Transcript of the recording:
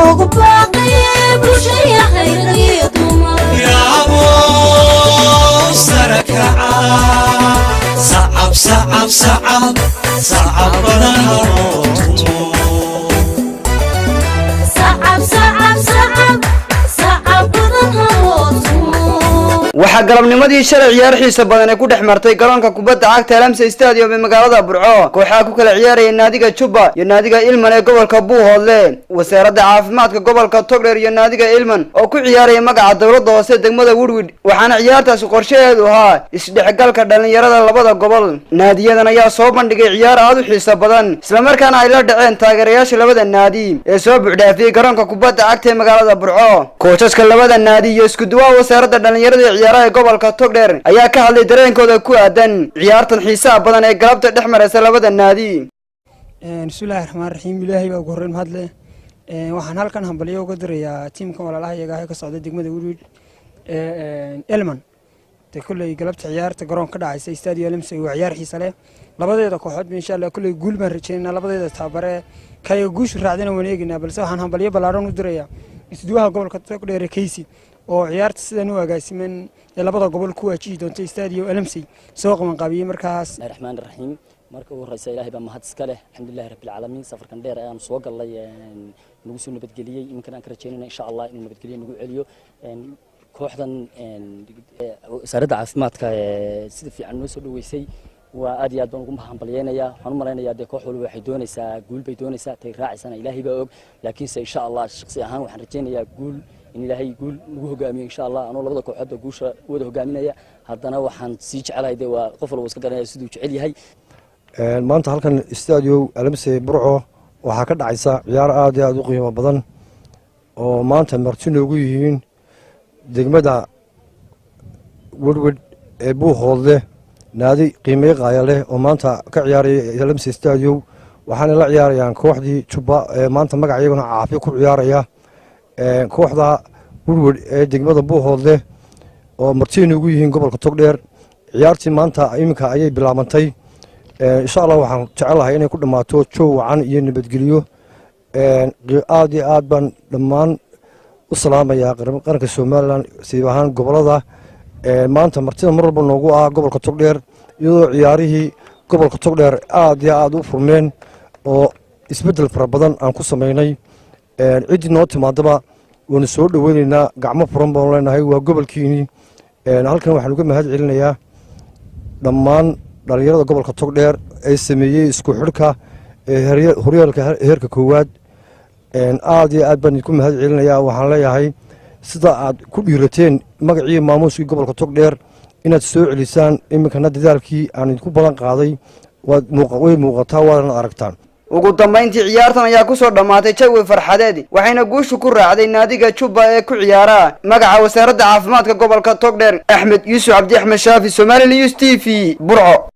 Loogu baaqaye bulshaya khayragiyo dumar. Yaabo sarakaca, sacab sacab sacab sacab badan haloo tumo. Sacab sacab sacab sacab badan haloo tumo. Waxaa galabnimadii shalay ciyaar xiisa badan ee ku dhex martay garoonka kubadda cagta Alamsa Stadium ee magaalada Burco kooxaha ku kala ciyaaraya naadiga Jubba iyo naadiga Ilman ee gobolka Buuhoodle. Wasaaradda caafimaadka gobolka Togdheer iyo naadiga Ilman oo ku ciyaaraya magaca dowladda hoose degmada Wirwidh, waxaana ciyaartaasi qorshaheedu ahaa isdhexgalka dhalinyarada labada gobol. Naadiyadan ayaa soo bandhigay ciyaar aad u xiisa badan, islamarkaana ay la dhaceen taageerayaasha labada naadi ee soo buuxdhaafiyey garoonka kubadda cagta ee magaalada Burco. Koochaska labada naadi iyo isku duwaha wasaaradda dhalinyarada ee ciyaaraha gobolka Togdheer ayaa ka hadlay dareenkooda ku aadan ciyaartan xiisaha badan ee galabta dhex maraysa labada naadi. Bismillahi raxmaan raxiim. Ilaahay baa ugu horreyn mahadle. Waxaan halkan hambalyo uga dirayaa tiimkan walaalaha iyaga ah ee ka socda degmada Wirwidh ee Elman. De kolley galabta ciyaarta garoon ka dhacaysa Stadio Alamsa waa ciyaar xiisa leh labadeeda kooxood. Insha Allah kolley guul baan rajeynaa. Labadeeda tababare kayaga guushu raacdana waan eegaynaa, balse waxaan hambalyo ballaaran u dirayaa isduwaha gobolka Togdheer Keysi oo ciyaarta sidan u agaasiman ee labada gobol ku waajihi doonta Stadio Alamsey soo qaban qaabiyey markaas. Raxmaan raxiim. Marka ugu horeysa Ilaahay baa mahad iska leh, alxamdulillahi rabbil caalamiin. Safarkan dheer ayaan soo galnay nagu soo nabadgeliyey, iminkan aan ka rajeynayna insha Allah inuu nabadgelyo nagu celiyo. Kooxdan wasaaradda caafimaadka sida fiican noo soo dhaweysay waa aad iyo aad baan ugu hambalyeynayaa. Waxaan u malaynayaa dee koox walba waxay doonaysaa guul bay doonaysaa, tay raacaysana Ilaahay baa og, laakiinse insha Allah shakhsi ahaan waxaan rajeynayaa guul, in Ilaahay guul nagu hogaamiyo insha Allah. Anoo labada kooxoodba guusha wada hogaaminaya, haddana waxaan sii jecelahay dee waa qof walba iska garanaya siduu jecel yahay. Maanta halkan Stadio Alamse Burco waxaa ka dhacaysa ciyaar aad iyo aad u qiimo badan oo maanta marti noogu yihiin degmada Werwidh ee Buuhoodle, naadi qiimey qaaya leh oo maanta ka ciyaaraya Alamse Stadio. Waxaana la ciyaarayaan kooxdii Jubba ee maanta magac iyaguna caafi ku ciyaaraya. Kooxda Werwidh ee degmada Buuhoodle oo marti noogu yihiin gobolka Togdheer, ciyaartii maanta iminka ayay bilaabantay. Insha Allah waxaan jecelahay inay ku dhammaato joog wacan iyo nabadgelyo. Aad iyo aad baan dhammaan u salaamayaa qaranka Somaliland, siib ahaan gobolada maanta martida mar walba noogu ah gobolka Togdheer, iyadoo ciyaarihii gobolka Togdheer aad iyo aad u furmeen oo isbeddel fara badan aan ku samaynay. Ciddii noo timaadaba waanu soo dhoweyneynaa, gacmo furan baanu leenahay, waa gobolkiinii. Halkan waxaan uga mahad celinayaa dhammaan dhalinyarada gobolka Togdheer ee sameeyey isku xidhka horyaalka heerka koowaad. Aad iyo aad baan idinku mahad celinayaa. Waxaan leeyahay sida aad ku dhiirateen magacii maamuuskii gobolka Togdheer inaad soo celisaan, iminkana dadaalkii aan idinku balan qaaday way muuqataa, waadana aragtaan. Ugu dambayntii ciyaartan ayaa kusoo dhammaatay jawi farxadeed, waxayna guushu ku raacday naadiga Jubba ee ku ciyaara magaca wasaaradda caafimaadka gobolka Togdheer. Axmed Yuusuf Cabdi, Axmed Shaafi, Somali News TV, Burco.